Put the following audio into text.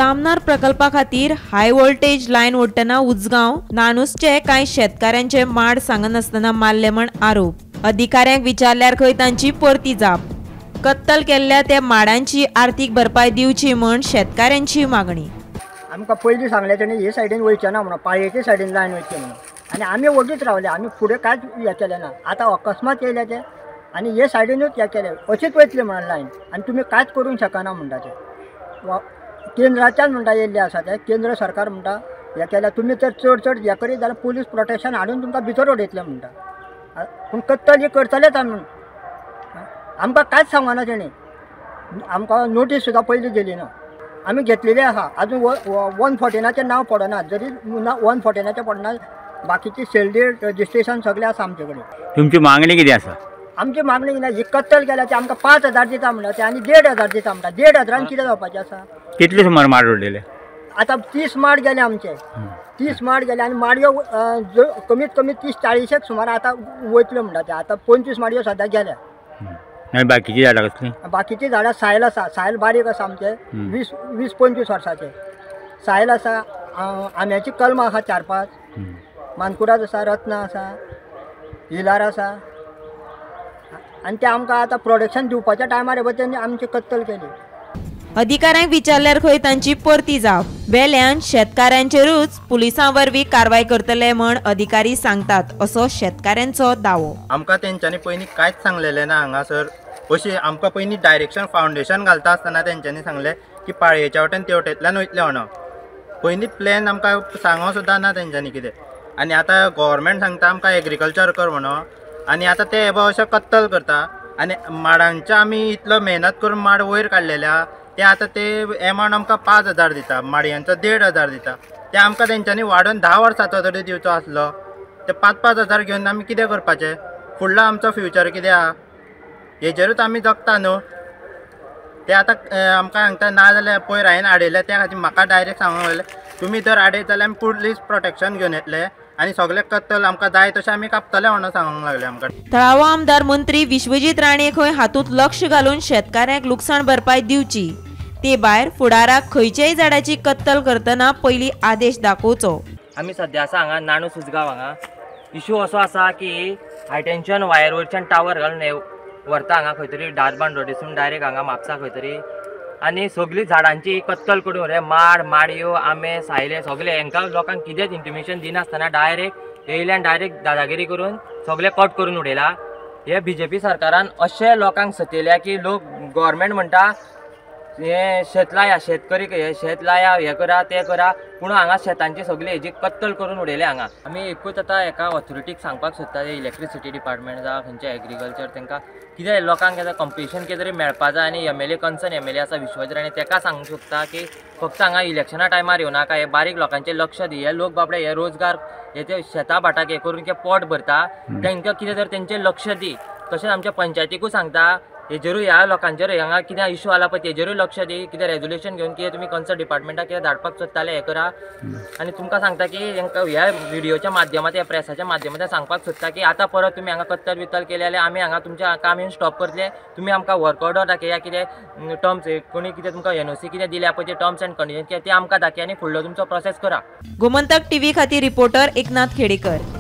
तामनार प्रकल्पा खातीर high voltage line ओडटना Ujgaon नाणूसचे कांय शेतकाऱ्यांचे माड सांगनासतना मारले म्हण आरोप. अधिकाऱ्यांक विचारल्यार खंय तांची परती जाप. कत्तल केल्ल्या त्या माडांची आर्थीक भरपाय दिवची म्हण शेतकाऱ्यांची मागणी. आमकां पयलीं सांगलें तेणी हे सायडीन वयचें ना म्हणून, पाळयेचे सायडीन लायन वयचें म्हणून, आनी आमी वगीच रावले, आमी फुडें कांयच हें केलें ना. आतां अकस्मात येयले ते आनी हे सायडीनूच हें केलें, अशीच वयतली म्हणून लायन आनी तुमी कांयच करूंक शकना म्हणटा ते. केंद्राच्यान म्हणटा येयल्ले आसा ते, केंद्र सरकार म्हणटा हें केल्यार तुमी तर चड चड हें करीत जाल्यार पुलीस प्रोटेक्शन हाडून तुमकां भितर उडयतले म्हणटा. पूण कत्तल ही करतलेच आमी, आमकां कांयच सांगना तेणी, आमकां नोटीस सुद्दां पयलीं दिली ना. आमी घेतलेली आसा, आजून 114 नांव पडना, जरी 114 पडना, बाकीची सेल डीड रजिस्ट्रेशन सगळें आसा आमचे कडेन. तुमची मागणी कितें आसा? आमची मागणी कितें, ही कत्तल केल्या ते आमकां 5,000 दिता म्हणटा ते आनी 1,500 दिता म्हणटा. 1,500 कितें जावपाचें आसा? कितले सुमार माड उडलेले? आतां 30 माड गेले आमचे, 30 माड गेले आनी माडयो कमीत कमी 30-40 सुमार आतां वयतल्यो म्हणटा ते. आतां 25 माडयो सद्या गेल्या. आनी बाकीची झाडां कसलीं? बाकीची झाडां सायल आसा, सायल बारीक आसा आमचे, 20-25 वर्साचे सायल आसा. आंब्याची कलमां आसा 4-5, मानकुराद आसा, रत्नां आसा, हिलार आसा. आनी ते आमकां आतां प्रोडक्शन दिवपाच्या टायमार पळय तेणी आमची कत्तल केली. अधिकाऱ्यांक विचारल्यार खंय तांची परती जाप. वेल्यान शेतकाऱ्यांचेरूच पुलिसां वरवीं कारवाय करतले म्हण अधिकारी सांगतात असो शेतकाऱ्यांचो दावो. आमकां तेंच्यांनी पयलीं कांयच सांगलेलें ना हांगासर. अशी आमकां पयलीं डायरेक्शन फावंडेशन घालता आसतना तेंच्यांनी सांगलें की पाळयेच्या वटेन तेवटेंतल्यान वयतले म्हणून. पयलीं प्लॅन आमकां सांगो सुद्दां ना तेंच्यांनी कितें. आनी आतां गव्हर्मेंट सांगता आमकां एग्रीकल्चर कर म्हणून, आनी आतां ते हे अशें कत्तल करता. आनी माडांचे आमी इतलो मेहनत करून माड वयर काडलेले आहा, ते आतां ते एमावंट आमकां 5,000 दिता, माडयांचो 1,500 दिता. ते आमकां तेंच्यांनी वाडोवन 10 वर्सांचो तरी दिवचो आसलो. ते 5-5 हजार घेवन आमी कितें करपाचें? फुडलो आमचो फ्युचर कितें आहा? हेजेरूच आमी जगता न्हू. ते आतां आमकां सांगता ना जाल्यार पयर हांवें हाडयलें त्या खातीर म्हाका डायरेक्ट सांगूंक लागले तुमी जर हाडयत जाल्यार आमी पुलीस प्रोटेक्शन घेवन येतले आनी सगळे कत्तल आमकां जाय तशें आमी कापतले म्हणून सांगूंक लागले आमकां. थळावो आमदार मंत्री विश्वजीत राणे खंय हातूंत लक्ष घालून शेतकाऱ्यांक लुकसाण भरपाय दिवची. ते भायर फुडाराक खंयच्याय झाडाची कत्तल करतना पयलीं आदेश दाखोवचो. आमी सद्या आसा हांगा नाणूस उजगांव. हांगा इशू असो आसा की हाय टेन्शन वायर वयरच्यान टावर घालून हे व्हरता हांगा खंय तरी धारबांदोडेसून डायरेक्ट हांगा म्हापसा खंय तरी, आनी सगळीं झाडांची कत्तल करून हे माड, माडयो, आंबे, सायले सगळे हांकां लोकांक कितेंच इंटिमेशन दिनासतना डायरेक्ट येयले आनी डायरेक्ट दादागिरी करून सगळे कट करून उडयला. हे बीजेपी सरकारान अशे लोकांक सतयल्या की लोक गव्हर्मेंट म्हणटा हे शेत लाया, शेतकरी हे शेत लाया, हे करा ते करा, पूण हांगा शेतांची सगळी हेजी कत्तल करून उडयले हांगा. आमी एकूच आतां एका ऑथॉरिटीक सांगपाक सोदता, इलेक्ट्रिसिटी डिपार्टमेंट जावं खंयचे एग्रीकल्चर, तांकां कितें लोकांक आतां कॉम्पिटिशन कितें तरी मेळपा जाय. आनी एमएलए, कन्सर्न एमएलए आसा विश्वजीत राणे, ताका सांगूंक सोदता की फक्त हांगा इलेक्शना टायमार येवनाका, हे बारीक लोकांचें लक्ष दी. हे लोक बाबडे हे रोजगार हे ते शेता भाटाक हे करून ते पोट भरता, तांकां कितें तर तेंचें लक्ष दी. तशेंच आमच्या पंचायतीकूय सांगता हेजेरूय ह्या लोकांचेर हांगा कितें इशू आला पळय तेजेरूय लक्ष दी, कितें रेजोल्युशन घेवन कितें तुमी कन्सर्न डिपार्टमेंटाक कितें धाडपाक सोदताले हें करा. आनी तुमकां सांगता की हांकां ह्या व्हिडियोच्या माध्यमांतल्यान, प्रेसाच्या माध्यमांतल्यान सांगपाक सोदता की आतां परत तुमी हांगा कत्तल बित्तल केले जाल्यार आमी हांगा तुमचें काम येवन स्टॉप करतले. तुमी आमकां वर्क ऑर्डर दाखया, कितें टर्म्स कोणी कितें तुमकां एनओसी कितें दिल्या पळय ते टर्म्स एंड कंडिशन कितें ते आमकां दाखया आनी फुडलो तुमचो प्रोसेस करा. गोमंतक टीव्ही खातीर रिपोर्टर एकनाथ खेडेकर.